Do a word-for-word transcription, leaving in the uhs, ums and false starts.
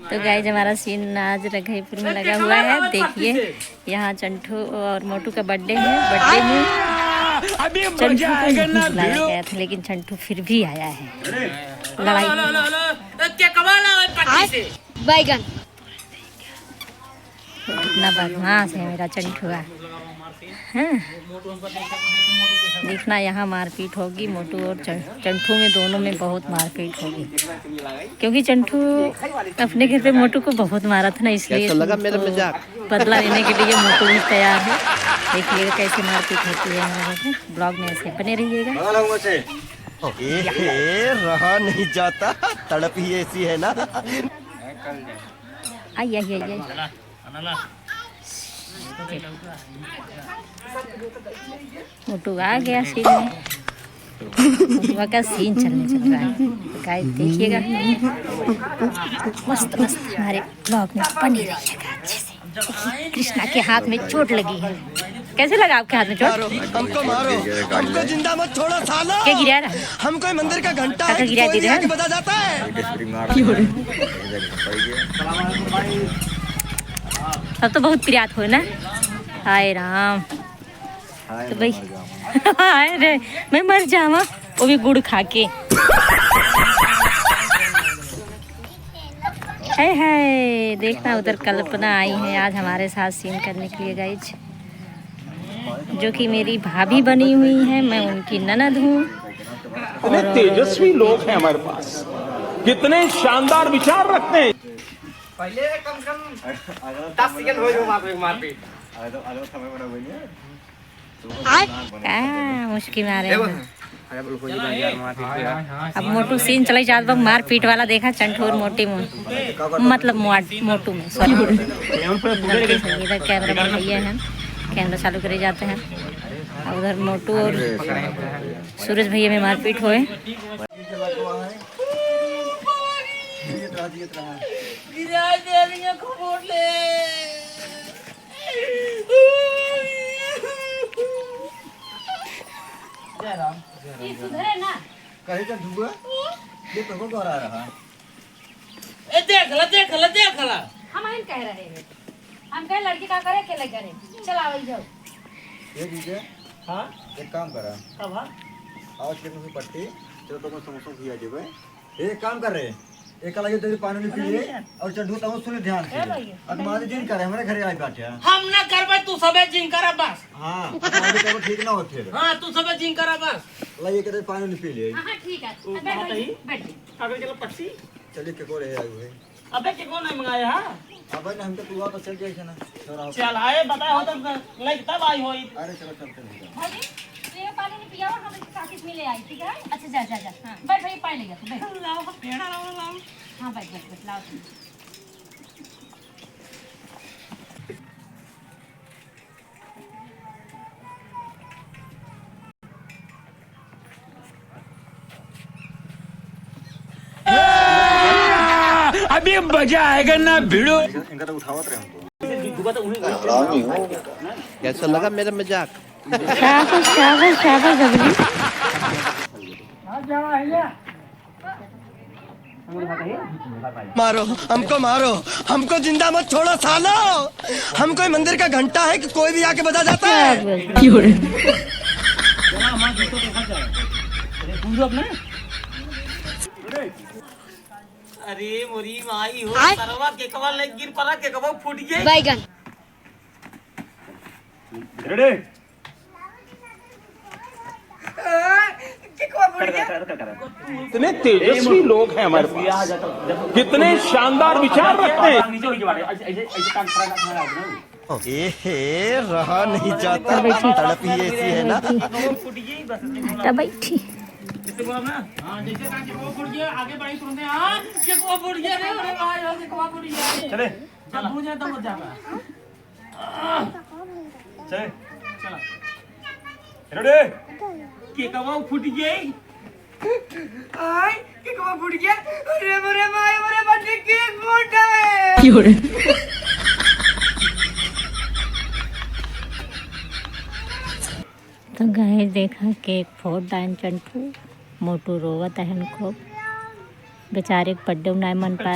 तो गाइस, हमारा सीन आज रघईपुर में लगा हुआ है। देखिए, यहाँ चंटू और मोटू का बर्थडे है। बर्थडे में अभी चंटू मजा को आएगा नहीं ना बुलाया भिड़ो। गया था, लेकिन चंटू फिर भी आया है। लड़ाई। बैगन। कितना बदमाश है मेरा चंठुआ। हाँ। देखना, यहाँ मारपीट होगी मोटू और चं-, चंठू में, दोनों में बहुत मारपीट होगी, क्योंकि चंठू अपने घर पे मोटू को बहुत मारा था ना, इसलिए कैसा लगा मेरा तो मजाक? बदला लेने के लिए मोटू भी तैयार है। देखिएगा कैसे मारपीट होती है हमारे घर में। ब्लॉग में ऐसे बने रहिएगा। ए, रहा नहीं जाता, तड़प ही ऐसी है ना। आई, आई, आई, आई। मोटू आ गया सीन में। मोटुआ का सीन चलने चल रहा है। तो गाइस, देखिएगा, मस्त मस्त हमारे ब्लॉग में बने रहिएगा अच्छे से। कृष्णा के हाथ में चोट लगी है। कैसे लगा आपके हाथ में चोट? मारो, हमको मारो, हमको जिंदा मत छोड़ो सालो। क्या गिरा रहा है? हम कोई मंदिर का घंटा है काका कि गिरा कोई दे भी रहे आके हैं। बजा जाता है। तब तो बहुत पिरात हो ना। हाय राम। तो भाई, हाय रे, मैं मर जावा, वो भी गुड़ खा के। हाय हाय, देखना उधर कल्पना आई है आज हमारे साथ सीन करने के लिए गाइज, जो कि मेरी भाभी बनी हुई है, मैं उनकी ननद हूँ। कितने और तेजस्वी लोग हैं हमारे पास, कितने शानदार विचार रखते हैं। पहले कम से कम दस सेकंड हो जो मारपीट। का मुस्की मारे हैं। अब मोटू सीन चले जात बा मारपीट वाला, देखा चंठू और मोटी मुँह, मतलब मोट-, मोटू में, सॉरी। इधर कैमरा मैन भैया हैं, कैमरा चालू करे जाते हैं। और उधर मोटू और सूरज भैया में मारपीट होए। जय राम, जय राम, ये जय राम। सुधरे ना। कहे का धुआ? ये तो हो रहा रहा। ए, देख ला, देख ला, देख ला। हम आइन कह रहे हैं। हम कहे लड़की का करे, अकेले करे। चल आवल जाओ। ये जीजा, हाँ? एक काम करा। का भा? आओ, चलो, पट्टी, चलो, तो समोसा खिया देबे। एक काम कर रहे, एक अलग तेरी पानी नहीं पी ले, और चंदू तब सुने ध्यान से। ए भैया। अब मारे जिन करे, हमारे घरे आई बात है। हम ना करबे, तू सबे जिन करा बस। हाँ, अब मारे तब ठीक ना हो फिर। हाँ, तू सबे जिन करा बस। ला, ये कहते पानी नहीं पी ले। हाँ, हाँ, ठीक है। वो बैठ, कहाँ बैठ, गई? बैठ। अबे चलो पक्षी। चलिए, के को रहे आयु है। अबे के को नहीं मंगाया है? अबे ना, हम तो तू वापस चल गए थे ना, चोरा होके। चल आए, बताए हो तो लेके तब आई होई। अरे चलो, चलते हैं। भौजी, तू ये पानी नहीं पिया, हम इसके साथ इसमें ले आई, ठीक है? अच्छा, जा, जा, जा। हाँ, बैठ भाई, पानी ले गया, बैठ। लाओ, पेड़ा लाओ, लाओ। हाँ, बैठ, बैठ, बैठ, लाओ तुम। अभी मजा आएगा ना भिड़ो। इनका तो उठावत रहे हमको। कैसा लगा मेरा मजाक? शाबाश, शाबाश, शाबाश, बबली। मारो, हमको मारो, हमको जिंदा मत छोड़ो सालो। हम कोई मंदिर का घंटा है कि कोई भी आके बजा जाता है? अरे मोरी माई हो, सरवा के कवा ले गिर पड़ा, के कवा फूट गई। बैगन। रेडी? इतने तेजस्वी लोग हैं हमारे पास, कितने शानदार विचार रखते हैं। ए हे, रहा नहीं जाता, तड़प ही ऐसी है ना। तो बैठी। चले। चल। चला। रेडी? केकवा फूट गई। आय, केकवा फूट गया। अरे, अरे, माय, अरे, बच्चे, केक फूटा है। क्यों रे? तो गाइस, देखा, केक फोड़ डाइन चंटू, मोटू रोवत है खूब। बेचारे के बर्थडे नाय मन पाए।